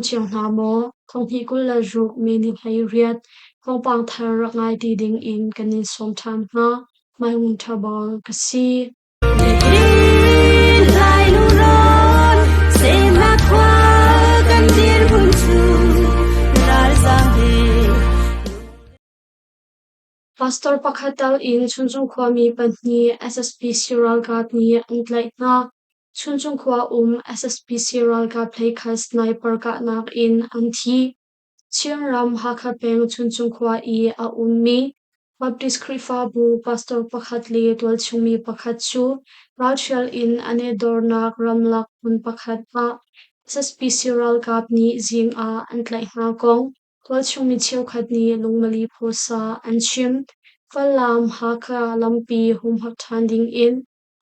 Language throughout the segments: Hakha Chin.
Nan um cio hna maw? Thonghnih 26 May ni 18 thawngpang thar rak ngai ti ding in kan in sawm ṭhan hna. Mai Ngun Ṭha Bawl ka si. Pastor pakhat tal in Chuncung khuami pahnih SSPC ralkap nih an tlaih hna. Chuncung khua um SSPC ralkap hleikhat sniper kahnak in an thi. Chinram Hakha peng Chuncung khua i a ummi Baptist Khrihfabu pastor pakhat le tualchungmi pakhat cu ralhrial in an i dornak ramlak hmun pakhat ah SSPC ralkap nih zing ah an tlaih hna kong Tualchung mi cheukhat nih lungmali phusa an chim. Falam Hakha lampi humhak ṭhan dingin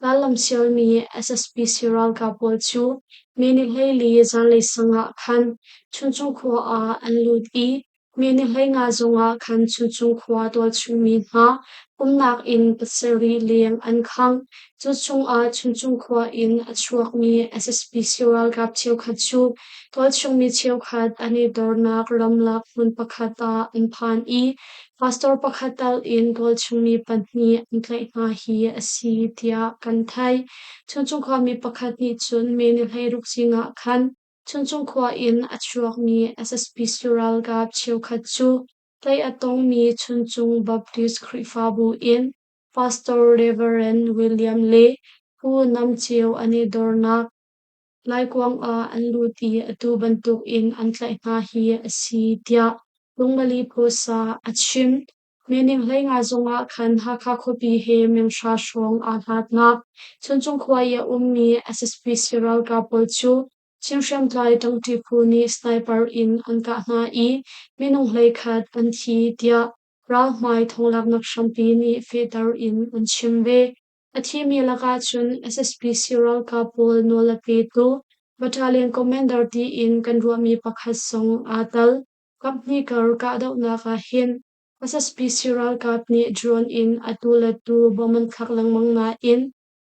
rallam sialmi SSPC ralkap pawl cu May ni 14 zanlei sang ah khan Chuncung khua ah an lut i May ni 15 zongah khan Chuncung khua tualchung mi hna umnak inn pasarih leng an khang. Cu chungah Chuncung khua in a chuakmi SSPC ralkap cheukhat cu Tualchung mi cheukhat an i dornak ramlak hmun pakhat ah an phan i pastor pakhat tal in tualchung mi pahnih an tlaih hna hi a si tiah kan theih. Chuncung khuami pakhat nih cun May ni 16 zing ah khan Chuncung khua in a chuakmi SSPC ralkap cheukhat cu tlaih a tongmi Chuncung Baptist Khrihfabu in Pastor Reverend William le Pu Nam Ceu an i dornak Laikuang ah an lut i atu bantuk in an tlaih hna hi a si, tiah Lungmali Phusa a chim. Mening 15 zongah khan Hakha khuapi he meng hra hrawng aa hlatnak Chuncung khua i a ummi SSPC ralkap pawl cu Chin hriamtlai ṭangṭi phu nih sniper in an kah hna i minung 11 an thi, tiah ralhmai thonglaknak hrampi nih fehter in an chim ve. A thimi lakah cun SSPC ralkap pawl nawl a petu battalion commander tiin kan ruahmi pakhat zong aa tel. Kaphnih kar kahdohnak ah hin SSPC ralkap nih drone in atu le tu bom an thlak lengmang nain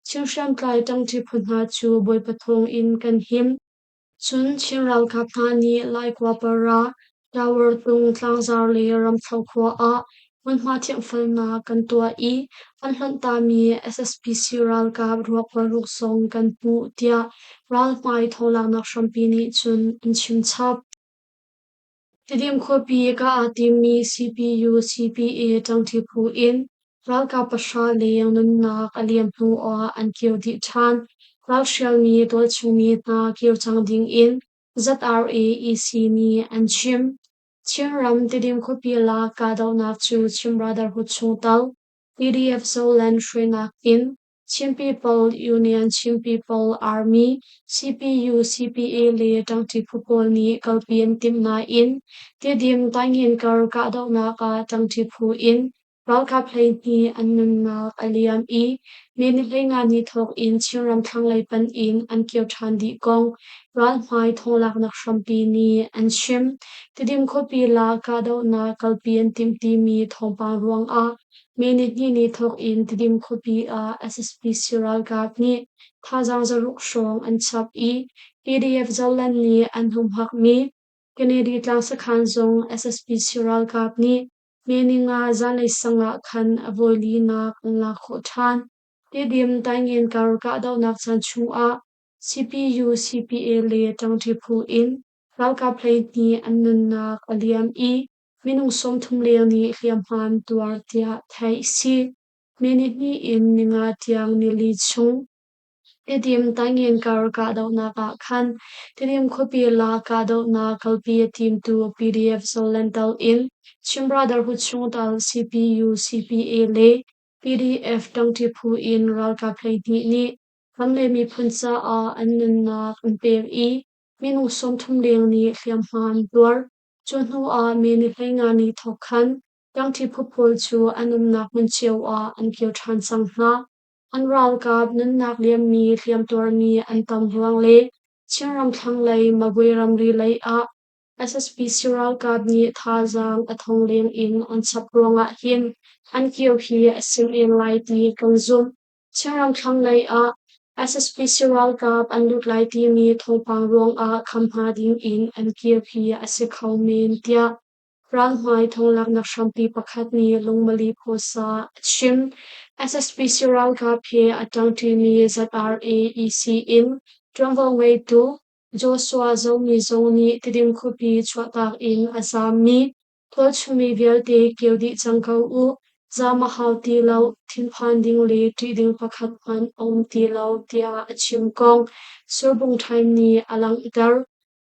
Chin hriamtlai ṭangṭi phu hna cu Bawipa thawng in kan him. Cun Chin ralkap hna nih Laikua para, Tower tung tlangzar le Ramthlo khua ah hmunhma thianghfalnak kan tuah i an hlonhtami SSPC ralkap ruak paruk zong kan hmuh tiah ralhmai thawnglaknak hrampi nih cun an chim chap. Tidim khuapi ka aa timmi CPU CPA ṭangṭi phu in ralkap pahra leng nunnak a liam hnu ah an kir dih ṭhan. Ralhrialmi tualchungmi hna kir cang ding in ZRA EC nih an chim. Chinram Tidim khuapi lak kahdohnak cu Chin Brotherhood chungtel PDF Zoland hruainak in Chin People Union Chin People Army CPU CPA le ṭangṭi phu pawl nih kalpi an timh nain Tidim Taingen kar kahdohnak ah ṭangṭi phu in ralkap 12 an nunnak a liam i May ni 15 ni thawk in Chinram thlanglei panh in an kir ṭhan dih kong ralhmai thawnglaknak hrampi nih an chim. Tidim khuapi lak kahdohnak kalpi an timh timi thawngpang ruangah May ni hnih ni thawk in Tidim khuapi ah SSPC ralkap nih thazaang zaruk hrawng an chap i PDF Zoland nih an humhakmi Kennedy tlang sakhan zong SSPC ralkap nih May ni nga zanlei sang ah khan a voi linak an lak khawh ṭhan. Tidim Taingen kar kahdohnak caan chungah CPU, CPA le ṭangṭi phu in ralkap 12 an nunnak a liam i minung 30 leng nih hliamhma an tuar tiah theih a si. May ni hnih in ninga tiang nili chung Tidim Taingen kar kahdohnak ah khan Tidim khuapi lak kahdohnak kalpi a timtu PDF Zoland in Chin Brotherhood chungtel CPU, CPA le PDF ṭangṭi phu in ralkap 12 nih ram le miphun caah an nunnak an pek i minung 30 leng nih hliamhma an tuar. Cu hnu ah May ni 15 ni thawk khan ṭangṭi phu pawl cu an umnak hmun cio ah an kir ṭhan cang hna. An ralkap nunnak liammi hliamtuarmi an tam ruang le Chinram thlanglei Magwe ramri lei ah SSPC ralkap nih thazaang a thong leng in an chap ruangah hin an kir hi a sim en lai ti kan zumh. Chinram thlanglei ah. SSPC ralkap an lut lai timi thawngpang ruangah kham hna ding in an kir hi a si kho men tiah ralhmai thawnglaknak hrampi pakhat nih Lungmali Phuasa a chim. SSPC ralkap he a ṭangṭimi ZRA EC in ṭuanvo ngeitu Joshua Zomi zong nih Tidim khuapi chuahtak in a zaammi tualchungmi vialte kir dih cang ko u. Zaam a hau ti lo, thinphan ding le ṭih ding pakhat hmanh a um ti lo tiah a chim kong Surbung Time nih a langhter.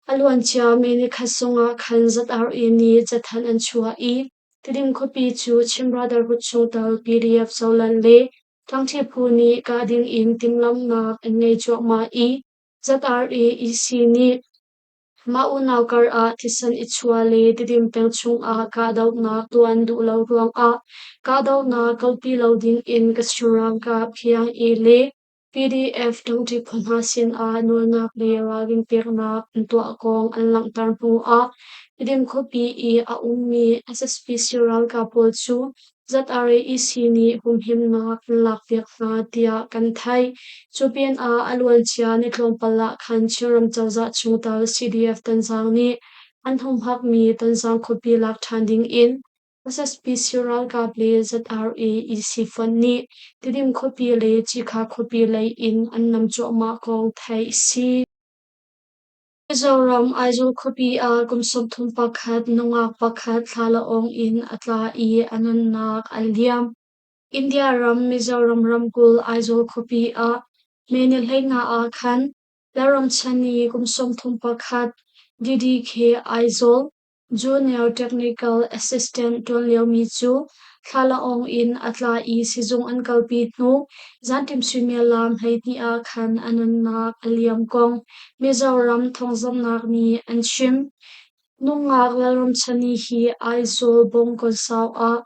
A luancia May nikhat zongah khan ZRA nih cathanh an chuah i Tidim khuapi cu Chin Brotherhood chungtel PDF Zoland le Tlangṭhi phu nih kah ding in timhlamhnak an ngei cuahmah i ZRA EC nih mah unau kar ah thisen i chuah le Tidim peng chungah kahdohnak tuah an duh lo ruangah kahdohnak kalpi lo ding in Kachin ralkap KIA le PDF ṭangṭi phu hna sinah nawlnak le ralrin peknak an tuah kong an langhter hnuah Tidim khuapi i a ummi SSPC ralkap pawl cu ZRAEC nih humhimnak an lakpiak hna tiah kan theih. Cu pinah a luancia ni tlawmpal ah khan Chinram cozah chungtel CDF Tonzang nih an humhakmi Tonzang khuapi lak ṭhan dingin SSPC ralkap le ZRA EC fonh nih Tidim khuapi le Cikha khuapi lei in an nam cuahmah kong theih a si. Mizoram Aizawl khuapi ah kum 31 nungak pakhat thlalaawng in a tla i a nunnak a liam. India ram Mizoram ramkulh Aizawl khuapi ah May ni 15 ah khan Lalramchan i kum 31 DDK Aizawl Junior Technical Assistant ṭuan liomi cu thlalaawng in a tla i sizung an kalpi hnu zanṭim suimilam 12 ah khan a nunnak a liam kong Mizoram thawngzamhnak nih an chim. Nungak Lalramchani hi Aizawl Bawngkawnsau ah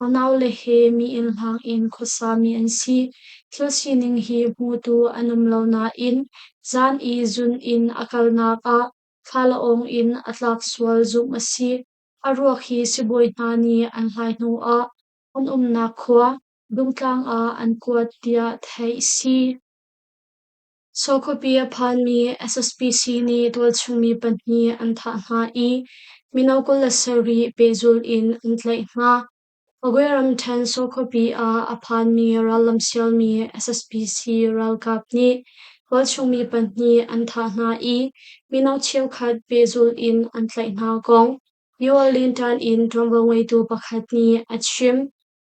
a naule he mi inn hlang in khuasami an si. Thil sining hi hmutu an um lo nain zan i zun in a kalnak ah Thlalaawng in a tlak sual zumh a si. A ruak hi sibawi hna nih an hlai hnuah an umnak khua, Dungtlang ah an kuat tiah theih a si. Saw khuapi a phanmi SSPC nih tualchungmi pahnih an thah hna i mino 27 pehzulh in an tlaih hna. Magwe ramṭhen Saw khuapi ah a phanmi rallam sialmi SSPC ralkap nih tualchungmi pahnih an thah hna i mino cheukhat pehzulh in an tlaih hna kong Yualintan in ṭuanvo ngeitu pakhat nih a chim.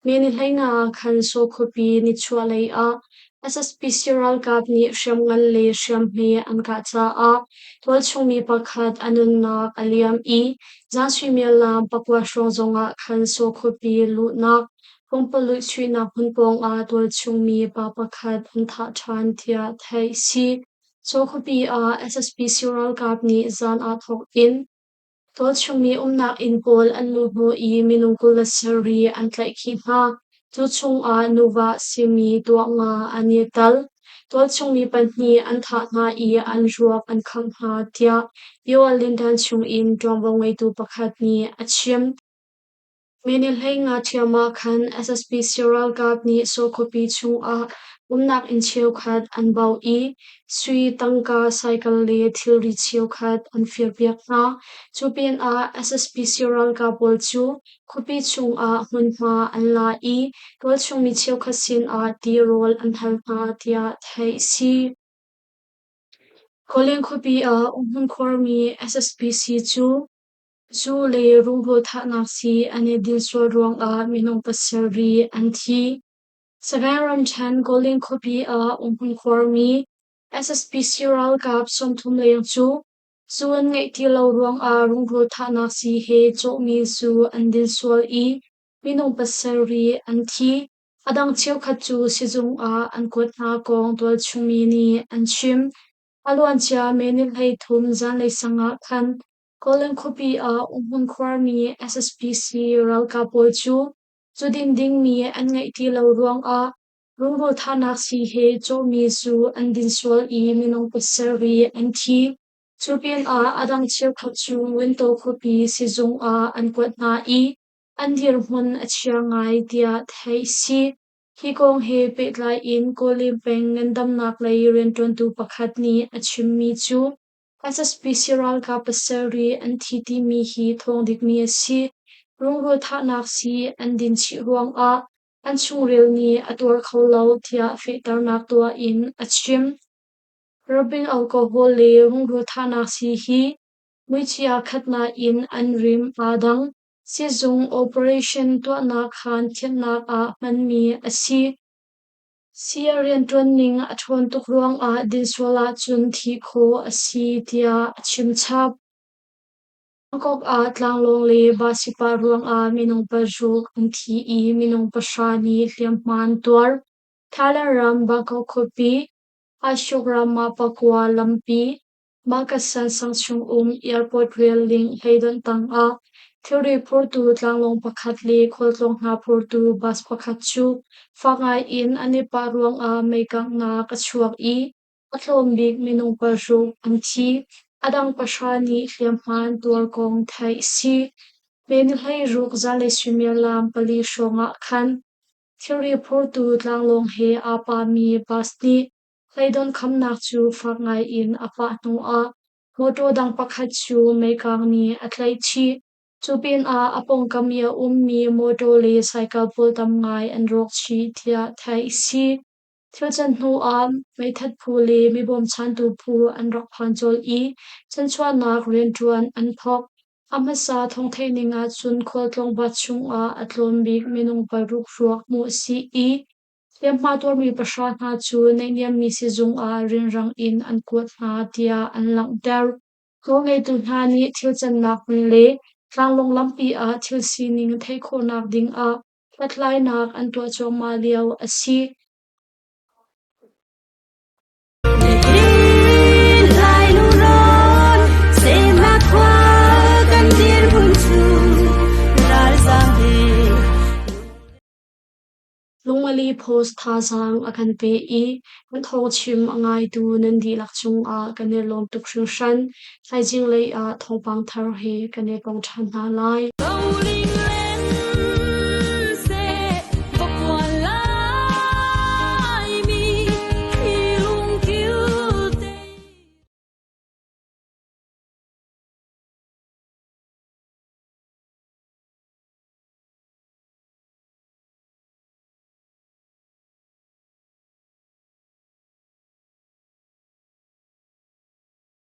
May ni 15 ah khan Saw khuapi nichuahlei ah SSPC ralkap nih hriamngan le hriamhme an kah caah tualchungmi pakhat a nunnak a liam i zan suimilam 9 hrawng zongah khan Saw khuapi luhnak pumpululh chuihnak hmun pawngah tualchungmi pa pakhat an thah ṭhan tiah theih a si. Saw khuapi ah SSPC ralkap nih zan aa thawk in Tualchungmi umnak inn pawl an luh hnawh i minung 27 an tlaihkhih hna. Cu chungah nuva a simi tuah nga an i tel. Tualchungmi pahnih an thah hna i an ruak an khangh hna, tiah Yoalindan chungin ṭuanvo ngeitu pakhat nih a chim. Mi ni 15 ṭhiam ah khan SSPC ralkap nih Saw khuapi chungah umnak inn cheukhat an bauh i sui, tangka, cycle le thilri cheukhat an firpiak hna. Cu pinah SSPC ralkap pawl cu khuapi chungah hmunhma an la i tualchung mi cheukhat sinah tirawl an hal hna tiah theih a si. Kawleng khuapi ah umhmun khuarmi SSPC cu Zu le rungrul thahnak sii an i din sual ruangah minung pasarih an thi. Sagaing ramṭhen Kawlin khuapi ah umhmun khuarmi SSPC ralkap 30 leng cu zu an ngeih ti lo ruangah rungrul thahnak sii he cawhmi zu an din sual i minung pasarih an thi. A dang cheukhat cu sizung ah an kuat hna kong tualchungmi nih an chim. A luancia May ni 33 zanlei sang ah khan Kawleng khuapi ah umhmun khuarmi SSPC ralkap pawl cu zu din dingmi an ngeih ti lo ruangah rungrul thahnak sii he cawhmi zu an din sual i minung pasarih an thi. Cu pinah a dang cheukhat cu Wintaw khuapi sizung ah an kuat hna i an dirhmun a chia ngai tiah theih a si. Hi kong he pehtlai in Kawlem peng ngandamnak lei rianṭuantu pakhat nih a chimmi cu SSPC ralkap pasarih an thi timi hi thawng dikmi a si. Rungrul thahnak sii an din chih ruangah an chungril nih a tuar kho lo tiah fehternak tuah in a chim. Rubbing alcohol le rungrul thahnak sii hi muici aa khat nain an rim aa dang. Sizung operation tuahnak khaan thianhnak ah hmanmi a si. Sii a rianṭuanning a ṭhawn tuk ruangah din sual ahcun thih khawh a si tiah a chimchap. Bangkok ah tlanglawng le bus i pah ruangah minung paruk an thi i minung pahra nih hliamhma an tuar. Thailand ram Bangkok khuapi, Ashok ram ah pakua lampi, Makasan sang chungum airport rail link hleidonh tangah thilri phurtu tlanglawng pakhat le khualtlawng hna phurtu bus pakhat cu fak ngaiin an i pah ruangah mei kanghnak a chuak i a tlawm bik minung paruk an thi. A dang pahra nih hliamhma an tuar kong theih a si. May ni 16 zanlei suimilam pali hrawng ah khan thilri phurtu tlanglawng he aa pahmi bus nih Hleidon khamnak cu fak ngaiin a fah hnuah mawṭaw dang pakhat cu meikang nih a tlaih chih. Cu pinah a pawngkam i a ummi mawṭaw le saikal pawl tam ngai an rawk chih tiah theih a si. Thil can hnuah meithat phu le mi bawmchantu phu an rak phan colh i chanchuahnak rianṭuan an thawk. A hmasa thawngtheih ning ahcun khualtlawng bus chungah a tlawm bik minung paruk ruak hmuh a si i Hliamhma tuarmi pahra hna cu naihniammi sizung ah rianrang in an kuat hna tiah an langhter. Nawlngeitu hna nih thil cannak hmun le tlanglawng lampi ah thil sining theih khawhnak dingah hlathlainak an tuah cuahmah lio a si. Lungmali Post thazaang a kan pe i kan thawngchim a ngaitu nan dihlak cungah kan i lawm tuk hringhran. Thaizing lei ah thawngpang thar he kan i tong ṭhan hna lai.